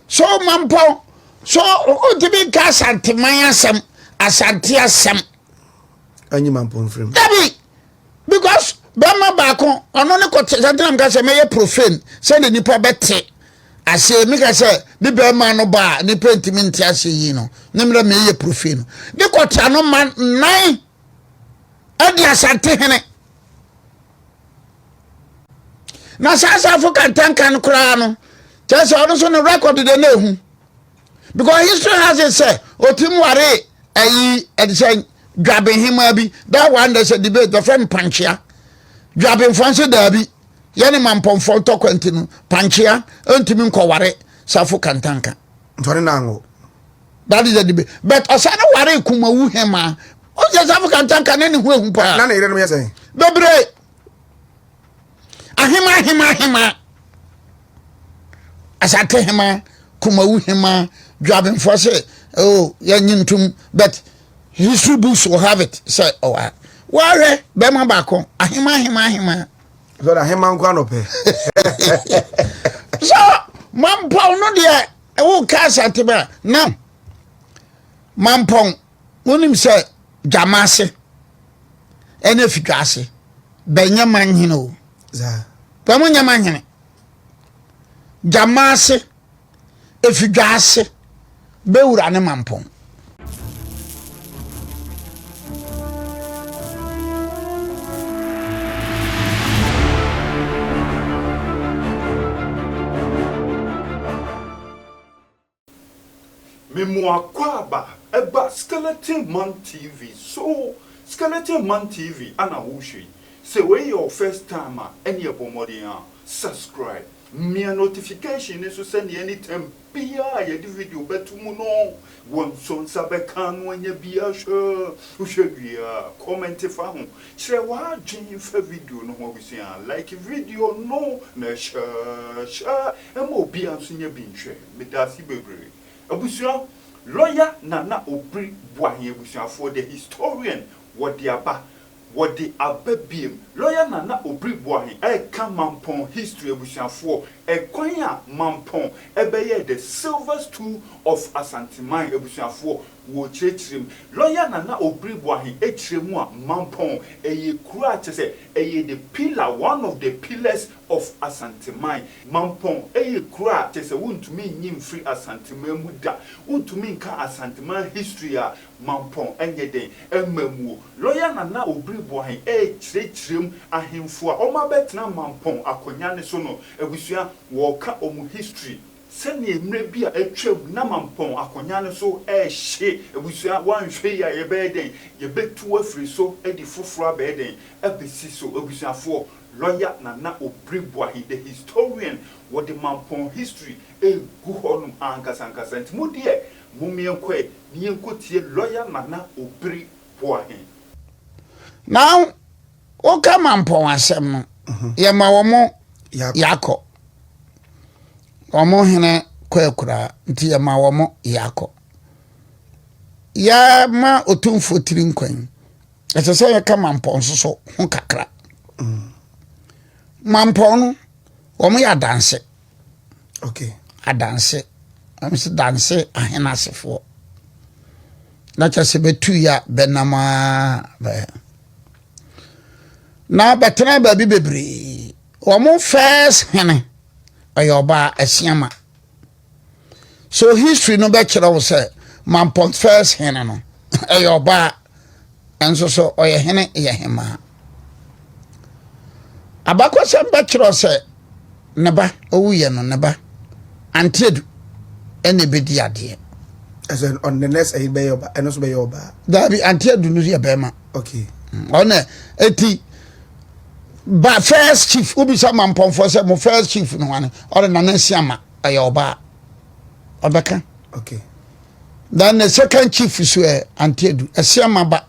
So Mampɔn so wontumi nka Asanteman asɛm, Asante asɛm. Anyi Mampɔn mfiri mu. Dabi, because bɛrima baako ɔno ne kɔte santenam ka sɛ mɛyɛ profane sɛde nipa bɛte aseɛ meka sɛ ne bɛrima no ba a nipa ntumi nte aseɛ yi no ne mmerɛ meyɛ profane no ne kɔte ano ma nan ɛde Asante hene. Na saa asafo kantanka no koraa no kyerɛ sɛ ɔno nso no record de na ehu because history has it sɛ otim ware ayi ɛde sɛ dwabenhemaa bi. That one, there's a debate. Bɛfrɛ no Pankyea. Dwabenfoɔ nso daabi, yɛne mampɔnfoɔ ntɔkwa nti no Pankyea ntumi nkɔware Safo Kantanka. Ntɔne na anwo. That is the debate, but ɔsan no ware Kumawu hemaa. Ɔsɛ Safo Kantanka ne ne ho ehu paa. Na ne yerenom yɛ sɛn? Bebree. Ahema, ahema, ahema, Asante hema, Kumawu hema, dwabenfoɔ sɛ oh yɛnye ntom, but history books will have it sɛ ɔwa wɔahwɛ bɛrima baako ahema, ahema, ahema. Sɛ ahema nko anɔpɛ. So Mampɔn no deɛ ɛwɔ ka Asante bɛ na Mampɔn wonim sɛ gyama ase ɛne afidwa ase bɛnyɛ manhene o, bɛmo nyɛ manhene. Gyama ase, efidwa ase bɛwura ne Mampɔn. Me mo akwaaba ɛba Skeleton Man TV so. Skeleton Man TV ana wohwɛ yi. Sɛ wei yɛ wo first time a, ɛne ɛbɔ mmɔden a subscribe. Mmea notification ne so sɛnea anytime biara a yɛde video bɛto mu no, wɔn nso nsa bɛka no anya bi ahwɛ. Wohwɛ wie a, comment fa ho. Kyerɛ w'adwene fa video no ho. Abusua. Like video no na hyɛ hyɛ ɛma obiara nso nya bi nhwɛ. Meda ase bebree. Abusua, lawyer Nana Obiri Boahen abusuafoɔ, the historian, wɔde aba. Wɔde aba biem. Lawyer Nana Obiri Boahen ɛreka Mampɔn history abusuafoɔ, ɛkwan a Mampɔn ɛbɛyɛ the silver stool of Asanteman abusuafoɔ, wɔrekyerɛkyerɛ mu. Lawyer Nana Obiri Boahen ɛkyerɛ mu a Mampɔn ɛyɛ kuro a kyerɛ sɛ ɛyɛ the pillar, one of the pillars of Asanteman. Mampɔn ɛyɛ kuro a kyerɛ sɛ wontumi nyi mfiri Asanteman mu da. Wontumi nka Asanteman history a Mampɔn ɛnyɛ den ɛmma mu o. Lawyer Nana Obiri Boahen ɛrekyerɛkyerɛ mu ahemfo a wɔn abɛtena Mampɔn akonnwa ne so no abusua, wɔreka wɔn history sɛnea mmerɛ bi a atwam na Mampɔn akonnwa no so ɛrehye. Abusua, wɔanhwɛ yi a yɛbɛyɛ den yɛbɛtu afiri so de foforɔ abɛyɛ den abɛsi so. Abusuafoɔ, lawyer Nana Obiri Boahen the historian wɔde Mampɔn history egu hɔnom ankasa ankasa, nti mo deɛ mommyɛnkɔɛ ne yɛnkɔtie lawyer Nana Obiri Boahen. Now woka Mampɔn asɛm no, yɛma wɔ mo yakɔ wɔn hene kɔ akuraa nti yɛma wɔ mo yakɔ yɛma Otumfoɔ tiri nkwan. Ɛsɛ sɛ yɛka Mampɔn nso so ho kakra. Mampɔn no wɔn yɛ adanse. Adanse wɔn sɛ danse ahene asefoɔ na kyerɛ sɛ bɛtu yi a bɛnam a bɛyɛ na bɛtena baabi bebree. Wɔn first hene ɔyɛ ɔbaa Asiama. So history no bɛkyerɛ wo sɛ Mampɔn first hene no ɛyɛ ɔbaa nso so ɔyɛ hene yɛ hemaa. Abakɔsɛm bɛkyerɛ sɛ ne ba owuyɛ no, ne ba Anteadu ɛna ebedi adeɛ. Ɛsɛ on the next ɛyi bɛyɛ ɔba, ɛno nso bɛyɛ ɔbaa. Daabi, Anteadu no yɛ bɛrima. Ɔna eti ba first chief. Wobisa Mampɔnfoɔ sɛ mo first chief no wane, ɔde Nana Asiama, ɛyɛ ɔbaa ɔbɛka. Then the second chief so ɛ Anteadu Asiama ba.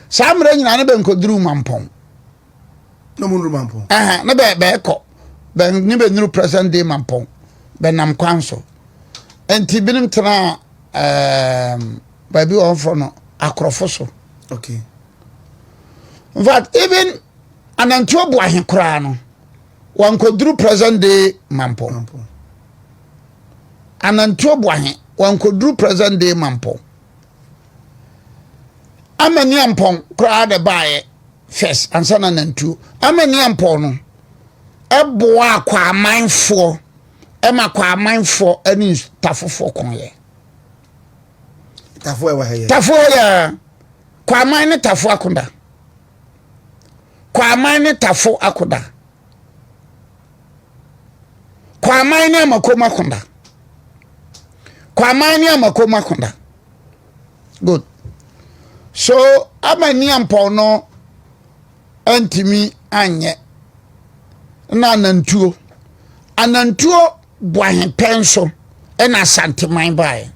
Saa mmerɛ nyinaa ne bɛnkɔduru Mampɔn. Na mo nuru Mampɔn. Ɛhɛn, ne bɛ bɛɛkɔ bɛ ne bɛnuru present day Mampɔn, bɛnam kwan so nti binom tena baabi wɔ hɔ no akorɔfo so. In fact, even Anantuo Boahe koraa no wankɔduru present day Mampɔn. Anantuo Boahe, wankɔduru present day Mampɔn. Amaniampɔn koraa na ɛbaeɛ first ansa na Nantuo. Amaniampɔn no ɛboaa Kwaamanfoɔ ɛma Kwaamanfoɔ ne Tafofoɔ kɔeɛ. Tafo ɛwɔ ha yɛ. Tafo yɛ Kwaman ne Tafo akoda. Kwaman ne Tafo akoda. Kwaman ne Amakom akoda. Kwaman ne Amakom akoda. Good. So Amaniampɔn no antumi anyɛ na anantuo. Anantuo Boahempɛ nso ɛna Asanteman baeɛ.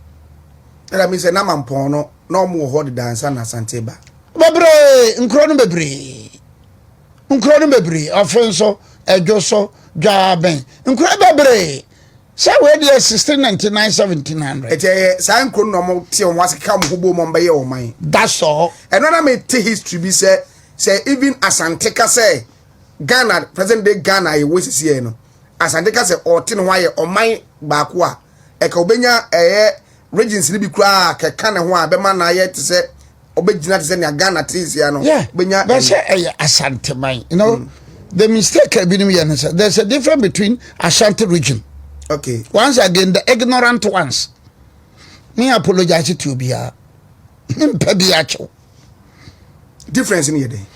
Ɛna mi sɛ na Mampɔn no na wɔn wɔ hɔ deda ansa na Asante ba. Bebree nkuro no bebree nkuro no bebree ɔfe nso ɛdwo so dwaabɛn nkuro bebree sɛ wei deɛ 1699 1700. Ɛkyɛ yɛ saa nkuro no na wɔn te wɔn ase ka wɔn ho bom wɔn bɛyɛ wɔn man. That's all. Ɛno na mi te history bi sɛ sɛ even Asante ka sɛ Ghana present day Ghana yɛ wɔ sisi yɛ no. Asante ka sɛ ɔte ne ho ayɛ ɔman baako a, ɛka obenya ɛyɛ regions no bi koraa kɛka ne ho a bɛma na ayɛ te sɛ ɔbɛgyina te sɛ nea Ghana te sia no. Yeah, bɛnya bɛsɛ ɛyɛ Asanteman. You know, the mistake ebinom yɛ no sɛ there's a difference between Ashanti region. Okay. Once again, the ignorant ones. Me apologize to obiara. Mpɛ bi akyɛw. Difference no yɛ dɛn?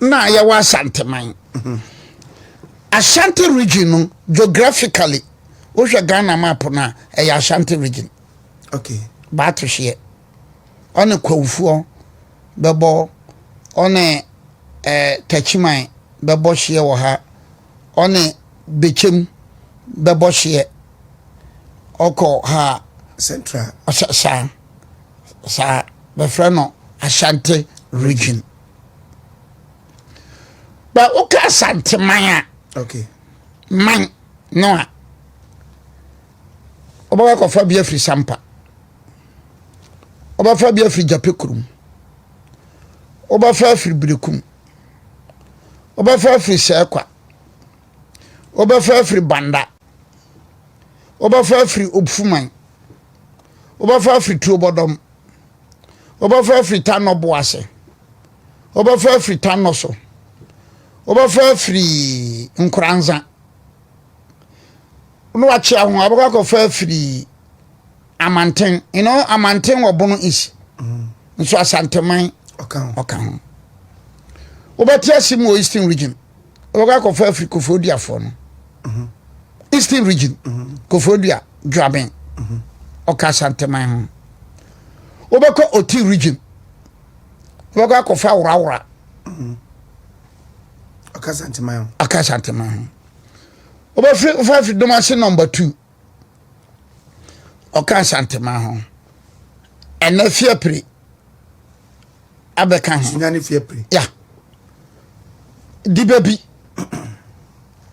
Na yɛwɔ Asanteman. Ashanti region no geographically wohwɛ Ghana map no a ɛyɛ Ashanti region. Okay. Baato hyeɛ ɔne Kwawufoɔ bɛbɔ ɔne eh, Takyiman bɛbɔ hyeɛ wɔ ha ɔne Bekyem bɛbɔ hyeɛ ɔkɔ ha Central. Ɔsɛ saa saa bɛfrɛ no Ashanti region. But woka Asanteman a okay. man no a wobɛkɔ akɔfa bi afiri Sampa wobɛfa bi afiri Gyapekurum wobɛfa afiri Berekum wobɛfa afiri Sɛɛkwa wobɛfa afiri Banda wobɛfa afiri Obfuman wobɛfa afiri Tuobɔdɔm wobɛfa afiri Tanɔ Boase wobɛfa afiri Tanɔ so wobɛfa afiri Nkoranza na wakyea ho abɛkɔ akɔfa afiri Amanten you know Amanten wɔ Bono East nso Asanteman ɔka ho wobɛte ase mu wɔ Eastern Region wobɛkɔ akɔfa afiri Kofoduafoɔ no Eastern Region Kofodua Dwaben ɔka Asanteman ho wobɛkɔ Oti Region wobɛkɔ akɔfa Worawora ɔka Asanteman ho ɔka Asanteman ho wobɛfiri wofa afiri Domase number 2 ɔka Asanteman ho ɛnɛ Fiapre abɛka ho Sunyani Fiapre ya diba bi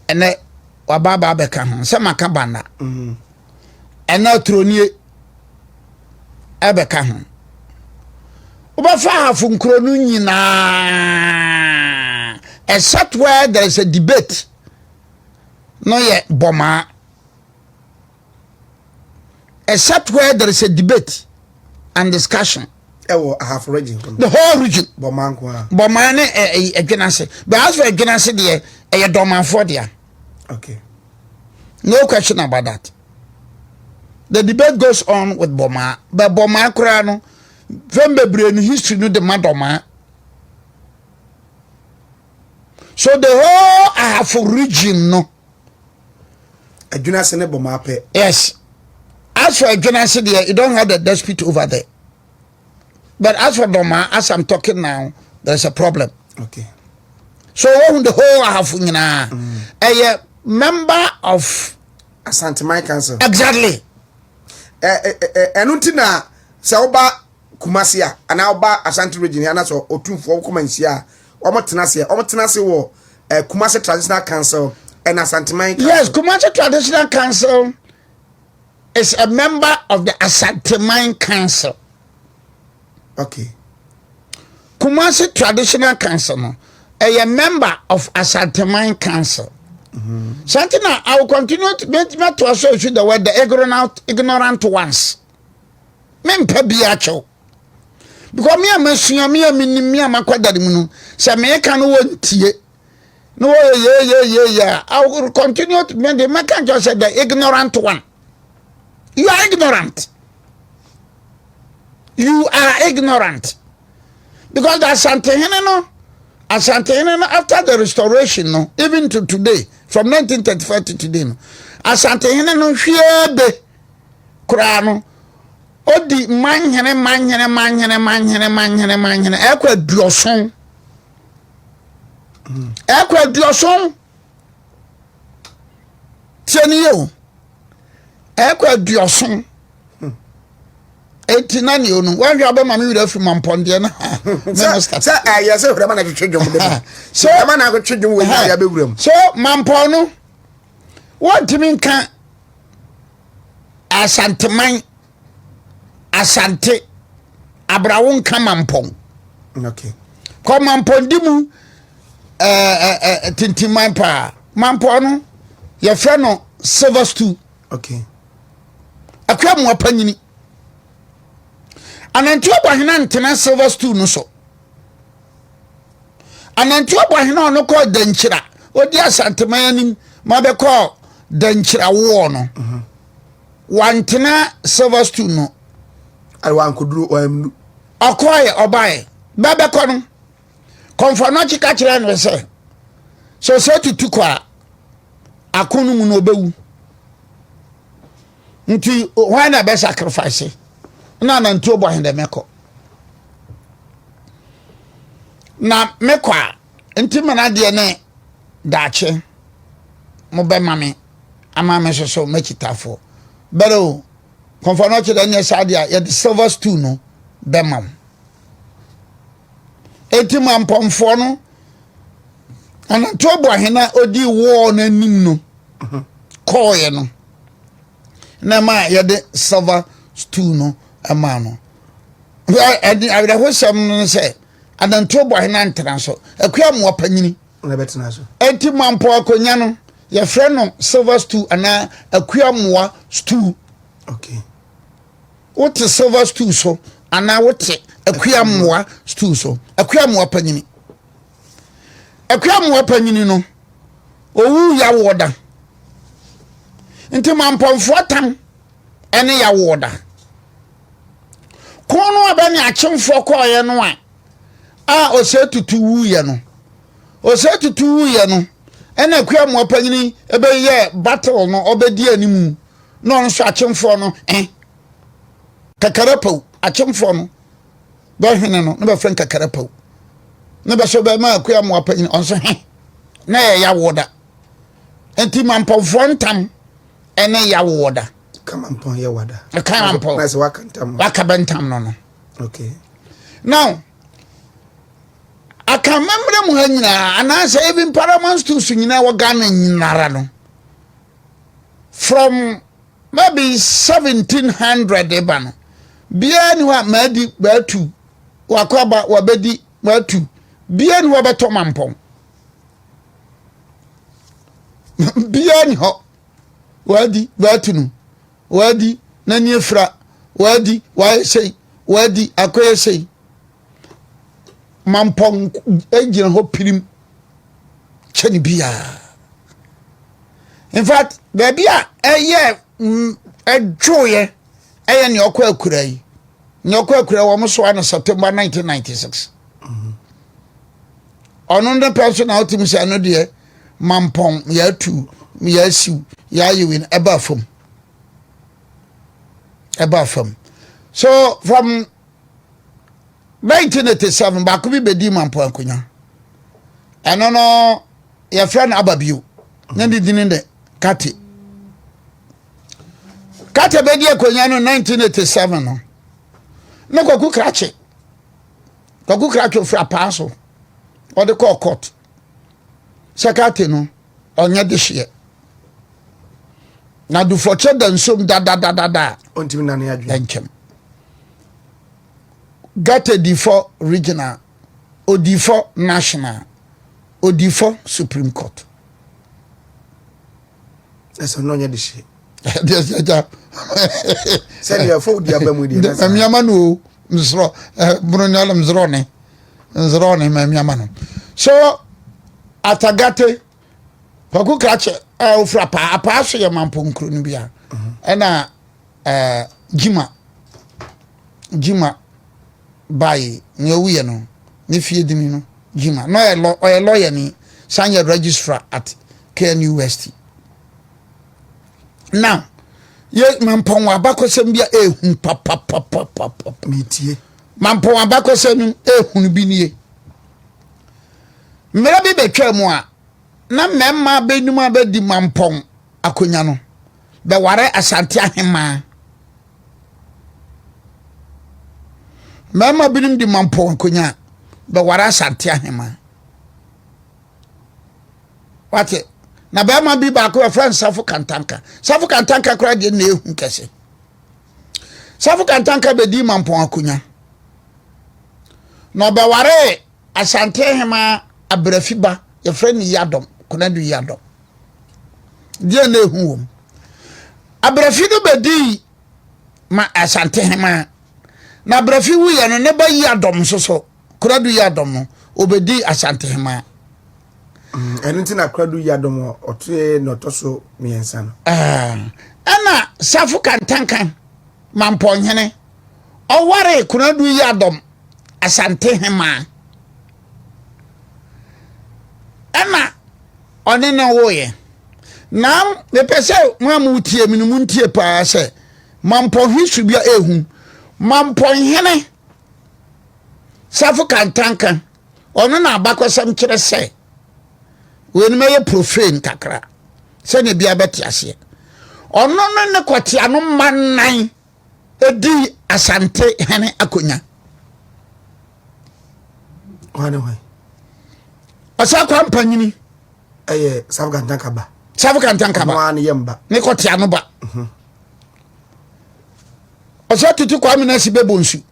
ɛnɛ waba aba abɛka ho sɛ maka banda ɛnɛ aturonie ɛbɛka ho wobɛfa ahafo nkuro no nyinaa except where there is a debate no yɛ bɔmaa except where there is a debate and discussion. Ɛwɔ Ahafo region. The whole region. Bɔmaa nko ara. Bɔmaa ne Ɛdwenase. But as for Ɛdwenase deɛ, ɛyɛ Dɔmanfoɔ dea. Okay. No question about that. The debate goes on with Bɔmaa. But Bɔmaa koraa no, fɛn bebree no history no de ma Dɔmaa. So the whole Ahafo region no. Adwinase ne Bɔmaa pɛ. Yes. As for Adwinase deɛ, you don't have the dispute over there. But as for Dɔmaa, as I'm talking now, there's a problem. Okay. So wɔn the whole Ahafo nyinaa ɛyɛ member of. Asanteman Council. Exactly. Ɛno nti na sɛ woba Kumasi a anaa woba Ashanti region anaa sɛ Otumfoɔ wokɔ Manhyia a wɔn tena ase wɔn tena ase wɔ Kumasi Traditional Council and Asanteman Council. Yes, Kumasi Traditional Council is a member of the Asanteman Council. Okay. Kumasi Traditional Council no ɛyɛ member of Asanteman Council. Saa nti na I will continue to mɛtumi atoa so asu the word the ignorant, ignorant ones. Mempɛ bi akyɛw. Because me a masua, me a menim, me a makɔ dade mu no, sɛ meka no wɔntie. Na wɔyɛ yeyeyeye a, I will continue to me de mɛka nkyɛw sɛ the ignorant one. You are ignorant. You are ignorant. Because the Asantehene no, Asantehene no after the restoration no, even to today, from 1935 to today no, Asantehene no hwee be koraa no, odi manhene manhene manhene manhene manhene manhene ɛkɔ aduɔson. Ɛkɔ aduɔson. Tie ni yɛ o. Ɛkɔ aduɔson. Eti na nea onu wɔnhwɛ abɛma me werɛ afiri mampɔndeɛ no sɛ ɛyɛ sɛ hwɛma na twetwe dwom de sɛ hwɛma na twetwe dwom wɔ nyinaa bɛwura mu. So mampɔn no wɔntumi nka Asanteman, Asante abrawo nka mampɔn. Okay. Kɔ mampɔn di mu ɛɛ ɛɛ tintinman paa. Mampɔn no yɛfrɛ no silver stool. Okay. Akua mmoa panyini. Anantwie ɔbɔhene ntena silver stool no so. Anantwie ɔbɔhene a ɔno kɔɔ Dankyira, ɔdi Asanteman anim ma bɛkɔɔ Dankyira woɔ no. Wantena silver stool no. Wankoduro wamnu. Ɔkɔɛ ɔbaeɛ. Bɛbɛkɔ no. Kɔmfɔnɔkye ka kyerɛ no sɛ sɛ ɔsɛ tutu kɔ a ako no mu no ɔbɛwu. Nti hwan na ɛbɛ sacrifice na anantuo bɔ he dɛ mɛkɔ na mekɔ a nti mana deɛ ne daakye mobɛma me ama me soso m'akyitafoɔ bɛrɛ o kɔnfa no ɔkyerɛ neɛ saa deɛ a yɛde silver stool no bɛma wo. Enti ma mpɔmfoɔ no anantuo bɔ he na ɔdii wɔɔ no anim no kɔɔeɛ no na ɛma yɛde silver stool no maa no. Ɛde awerɛhosɛm no ne sɛ anantuo bɔ hena ntena so, akua mmoa panyini. Enti mampɔ akonnwa no yɛfrɛ no silver stool anaa akua mmoa stool. Okay. Wote silver stool so anaa wote akua mmoa stool so. Akua mmoa panyini. Akua mmoa panyini no owu yawoɔ da. Nti mampɔnfoɔ tam ɛne yawoɔ da. Ko no a bɛne akyemfoɔ kɔɔeɛ no a a ɔsɛ tutu wuiɛ no ɔsɛ tutu wuiɛ no ɛna akua mmoa panyini ɛbɛyɛ battle no ɔbɛdi animu na ɔno nso akyemfoɔ no eh kakara paw akyemfoɔ no bɛhwene no na bɛfrɛ nkakara paw na bɛsɛ bɛma akua mmoa panyin ɔnso he na ɛyɛ yawoɔ da nti mampɔnfoɔ ntam ɛne yawoɔ da. Kamampɔn yɛ wada. Kamampɔn na sɛ waka ntam waka bɛ ntam no no. Okay. Now akamammerɛ mu ha nyinaa anaasɛ even paramount stools nyinaa wɔ Ghana nyinara no from maybe 1700 ba no biara ni hɔ a maadi maatu wakɔ aba wabɛdi maatu biara ni hɔ bɛtɔ mampɔn biara ni hɔ wadi watu no wadi n'ani afira wadi wayɛ sei wadi akɔyɛ sei mampɔn gyina hɔ pirim kyɛ ne biara in fact baabi a ɛyɛ ɛdwoeɛ ɛyɛ nea ɔkɔ akura yi nea ɔkɔ akura wɔn soa no September 1996 ɔno ne pɛ nso na ɔtumi sɛ ɛno deɛ mampɔn yɛatu yɛasiw yɛayɛ wei no ɛbaa fam ɛbaa fam so from 1987 baako bi bɛdii mampɔn akonnwa ɛno no yɛfrɛ no aba bio na ne dini de kate kate bɛdi akonnwa no 1987 no ne kwaku krakye kwaku krakye ofiri apaa so ɔde kɔɔ court sɛ kate no ɔnyɛ dehyeɛ na dufɔkyɛ da nsuom dadadadada a ɔntumi nane adwene nkyɛm gata difɔ regional odifɔ national odifɔ supreme court. Ɛsɛ no ɔnyɛ de hye. Deɛ sɛ agya. Sɛdeɛ fo di aba mu deɛ. Mamiama no o nsorɔ bunu ne alam nsorɔ ne nsorɔ ne mamiama no. So atagate kwaku krakye a ofura apaa apaa so yɛ mampo nkuro no bi a ɛna ɛɛ jima jima bae nea ɔwuiɛ no ne fie dini no Jima na ɔyɛ lɔ ɔyɛ lɔya ni san yɛ registrar at KNUST now yɛ mampɔn wɔ abakɔsɛm bi a ehu papapapapapa metie mampɔn abakɔsɛm ehunu bi nie mmerɛ bi bɛtwa mu a na mmarima bɛnum a bɛdi mampɔn akonnwa no bɛware asante ahemaa Mmarima binom de mampɔw nkonya bɛware Asante ahemman. Wate? Na barima bi baako yɛfrɛ no Safo Kantanka. Safo Kantanka koraa deɛ na ehu kɛse. Safo Kantanka bɛdii mampɔn akonya. Na ɔbɛwaree Asante ahemman Abrafi ba yɛfrɛ no Yiadɔm, Konadu Yiadɔm. Deɛ na ehu wɔ mu. Abrafi no bɛdii ma Asantehemaa. Na Abrafi wuiɛ no, ne ba Yiadɔm nso so, Koradu Yiadɔm no, ɔbɛdii Asantehemaa. Mm, ɛno nti na Koradu Yiadɔm ɔtoɛ na ɔtɔ so mmiɛnsa no. Ɛna Safo Kantanka Mampɔnhene ɔwaree Konadu Yiadɔm Asantehemaa. Ɛna ɔne no woeɛ. Na mepɛ sɛ mo a motie me no montie paa sɛ mampɔnhwe su bi a ɛhu mampɔnhene safo kantanka ɔno na abakɔsɛm kyerɛ sɛ wei no mɛyɛ profane kakra sɛnea bia bɛte aseɛ ɔno ne ne kɔtea no mma nnan ɛdii asante hene akonya ɔsɛ kwa mpanyini ɛyɛ safo kantanka ba safo kantanka ba ne yam ba ne kɔtea no ba mhm. ɔsɛ tutu kwame na si bɛbɔ nsu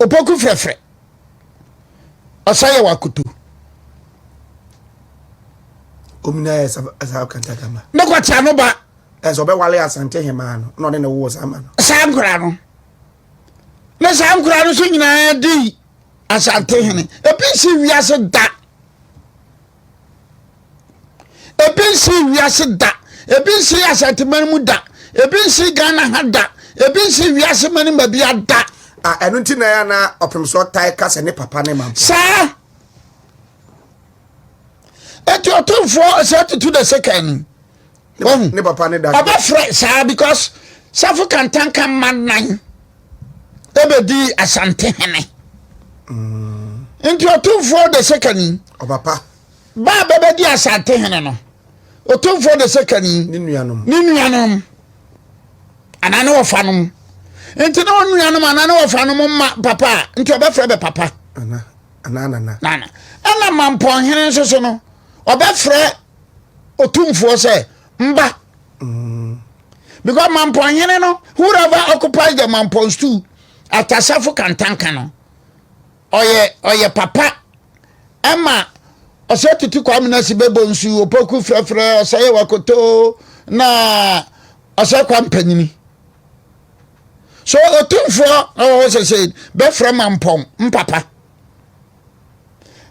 opoku frɛfrɛ ɔsɛ yɛ wakoto omina yɛ safo kantanka ba ne kɔtea no ba ɛsɛ ɔbɛwale asante hemaa no na ɔne ne wowɔ saa ma no saa nkora no ne saa nkora no so nyinaa di asante hene ebi nsi wiase da ebi nsi wiase da ebi nsi asanteman mu da ebi nsi ghana ha da ebi nsi wiase man mu baabi ada. a ɛno nti na ya na ɔpem so ɔtae ka sɛ ne papa ne ma saa eti ɔtomfoɔ sɛ tutu the second wahu ne papa ne da ɔbɛfrɛ saa because safo kantanka mma nan ɛbɛdi asante hene mm. nti ɔtomfoɔ de sekani ɔpapa ba bɛbɛdi asante hene no ɔtomfoɔ de sekani ne nuanom ne nuanom anaa ne wɔfanom nti ne wɔnuanom anaa ne wɔfanom mma papa a nti ɔbɛfrɛ bɛ papa anaa nana nana ɛna mampɔnhene nso so no ɔbɛfrɛ otumfoɔ sɛ mba mm. because mampɔnhene no whoever occupies the mampɔn stool atasafo kantanka no ɔyɛ ɔyɛ papa ɛma ɔsɛ tutu kwame na si bɛbɔ nsu opoku frɛfrɛ ɔsɛ yɛ wakoto na ɔsɛ kwa mpanyini so otumfoɔ ɔwɔ hɔ sɛ sɛ bɛfrɛ mampɔn mpapa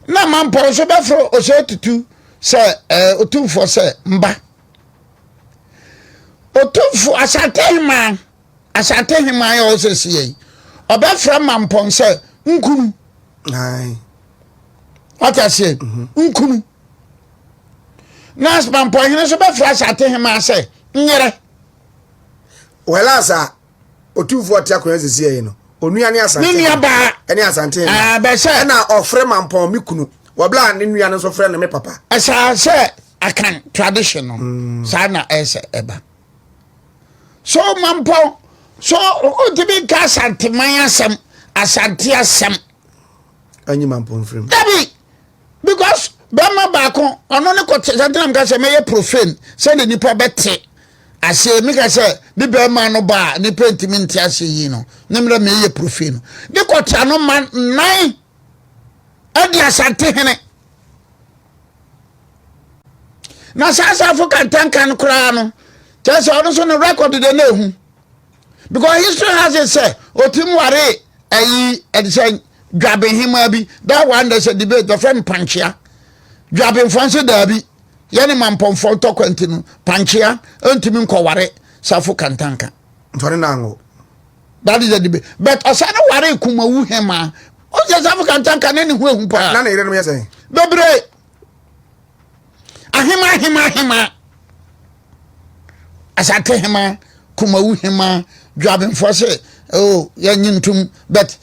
na mampɔn nso bɛfrɛ ɔsɛ tutu sɛ ɛɛ otumfoɔ sɛ mba otumfoɔ asante hemaa asante hemaa yɛ ɔsɛ si yɛ yi ɔbɛfrɛ mampɔn sɛ nkunu wate aseɛ mhm. nkunu na mampɔn hene nso bɛfrɛ asante hemaa sɛ nyerɛ. wɛlasa otumfoɔ ɔte akonnwa sisi yɛ no onua ne asante ne nua baa ɛne asante ah, bɛsɛ ɛna ɔfrɛ mampɔn me kunu wɔbla ne nua no nso frɛ no me papa ɛsaa sɛ akan tradition no mm. saa na ɛsɛ ɛba so mampɔn so wontumi nka asanteman asɛm asante asɛm anyi mampɔn firim dabi because bɛrima baako ɔno ne kɔte sɛ ntina meka sɛ mɛyɛ profane sɛde nipa bɛte aseɛ meka sɛ ne bɛrima no ba a nipa ntumi nte aseɛ yi no ne mmerɛ meyɛ profane no ne kɔte ano ma nan ɛde asante hene. Na saa Safo Kantanka no koraa no, kyerɛ sɛ ɔno nso ne record de na ehu. Because history has it sɛ otim ware ayi ɛde sɛ dwabenhemaa bi. That one there's a debate, wɔfrɛ no Pankyea. Dwabenfoɔ nso daabi. Yɛne mampɔnfoɔ ntɔkwa nti no, Pankyea ntumi nkɔware Safo Kantanka. Ntɔne na ango. That is the debate. But ɔsan no ware Kumawu hemaa. Ɔsɛ Safo Kantanka ne ne ho ehu paa. Na ne yerenom yɛ sɛn? Bebree. Ahema ahema ahema. Asante hema, Kumawu hema, Dwabenfoɔ sɛ oh yɛnye ntom but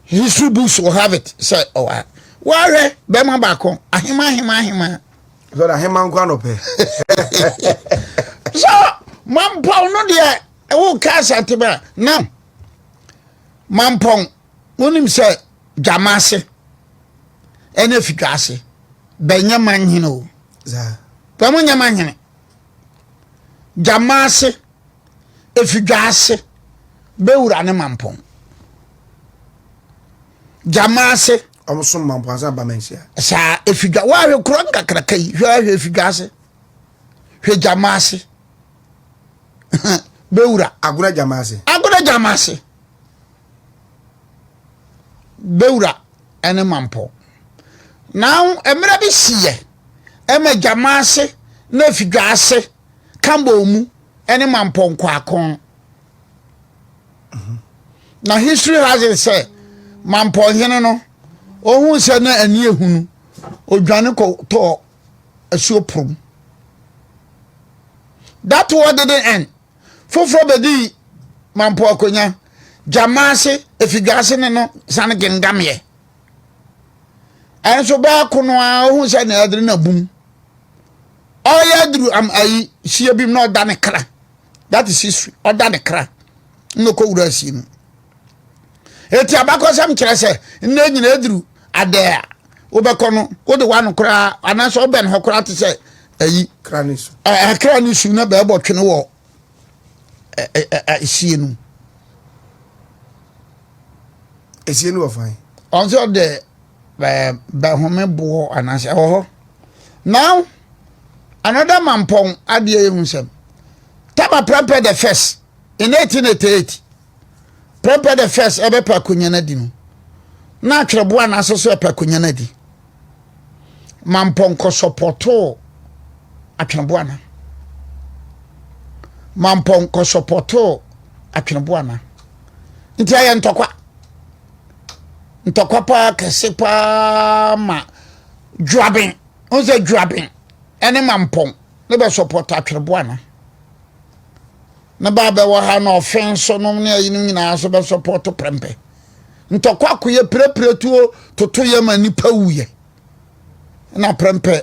history books will have it sɛ ɔwa. Wɔahwɛ bɛrima baako ahema ahema ahema. Sɛ ahema nko anɔpɛ. So mampɔn no deɛ ɛwɔ ka asante ba now mampɔn wonim sɛ dwama ase ɛne afidwa ase bɛnyɛ manhene o. Bɛmo nyɛ manhene. Gyama ase efidwa ase bɛwura ne mampɔn. Gyama ase. Ɔmo som mampɔn ase aba manhyia. Saa efidwa wɔahwɛ kuro nkakraka yi hwɛ ahwɛ efidwa ase hwɛ gyama ase bɛwura. Agona gyama ase. Agona gyama ase bɛwura ɛne mampɔn. Now mmerɛ bi siiɛ ɛma gyama ase na efidwa ase kambɔ mu ɛne mampɔn kwaakɔn. Na history has it sɛ mampɔnhene no ohun sɛ na ani ehunu odwane kɔ tɔɔ asuo porom. That war didn't end. Foforɔ bɛdii mampɔ akonya gyamaase efidwaase ne no sane gengameɛ. Ɛnso bɛɛko no ara ohun sɛ na ɛdere na bum. Ɔyɛ aduru am ayi sie bi mu na ɔda ne kra. That is history. Ɔda ne kra na ɔkɔ wura asie mu. Eti abakɔsɛm kyerɛ sɛ nnɛ nyina aduru adɛ a wobɛkɔ no wode w'ano koraa anaasɛ wobɛn hɔ koraa te sɛ ayi kra ne su kra ne su na bɛɛbɔ twene wɔ esie no. Esie no wɔ fan. Ɔn sɛ ɔde bɛhome boɔ anaasɛ ɛwɔ hɔ. Now another mampɔn adeɛ yɛ hu sɛm. Tama Prempeh the first in 1888 Prempeh the first ɛbɛpɛ akonnwa no adi no na atwerɛboa anaasɛ so ɛpɛ akonnwa no adi. Mampɔn kɔsɔpɔtoo atwerɛboa no. Mampɔn kɔsɔpɔtoo atwerɛboa no. Nti ɛyɛ ntɔkwa. Ntɔkwa paa kɛse paa ma Dwoaben. Wohu sɛ Dwoaben ɛne Mampɔn ne bɛ sɔpɔtɔ atwerɛboa no. Ne ba bɛwɔ ha na ɔfe nso nom ne ayinom nyinaa nso bɛ sɔpɔtɔ prɛmpɛ. Ntɔkwa koyɛ pirepire tuo toto yɛ ma nipa wuyɛ. Na prɛmpɛ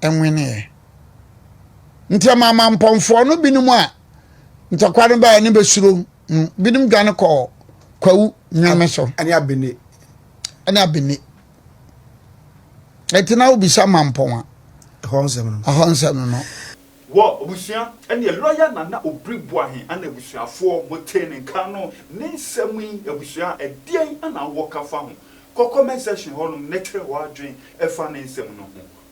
nweneɛ. Nti ɛma Mampɔnfoɔ no binom a ntɔkwa no baeɛ ne bɛsuro no binom dwane kɔɔ Kwawu Nyame so. Ɛne Abene. Ɛne Abene. Ɛti na wobisa Mampɔn a. Ɛhɔ nsɛm no. Ɛhɔ nsɛm no. Wɔ abusua ɛneɛ lawyer Nana Obiri Boahen ana abusuafoɔ mo tee ne nka no ne nsɛm yi abusua ɛdeɛn ana wɔ ka fa ho kɔ comment section hɔ nom ne kyerɛ w'adwen ɛfa ne nsɛm no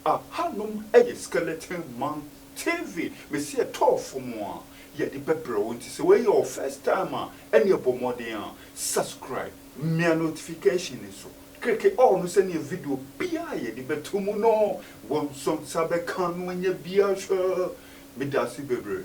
ho ahanom ɛyɛ skeleton man TV mesi ɛtɔɔ fom a yɛde bɛbrɛ wo nti sɛ wei yɛ wo first time a ɛneɛ bɔ mmɔden a subscribe mia notification no so Klike all no sɛdeɛ video biara a yɛde bɛto mu no wo nso nsa bɛka no anya bi ahwɛ. Medase bebree.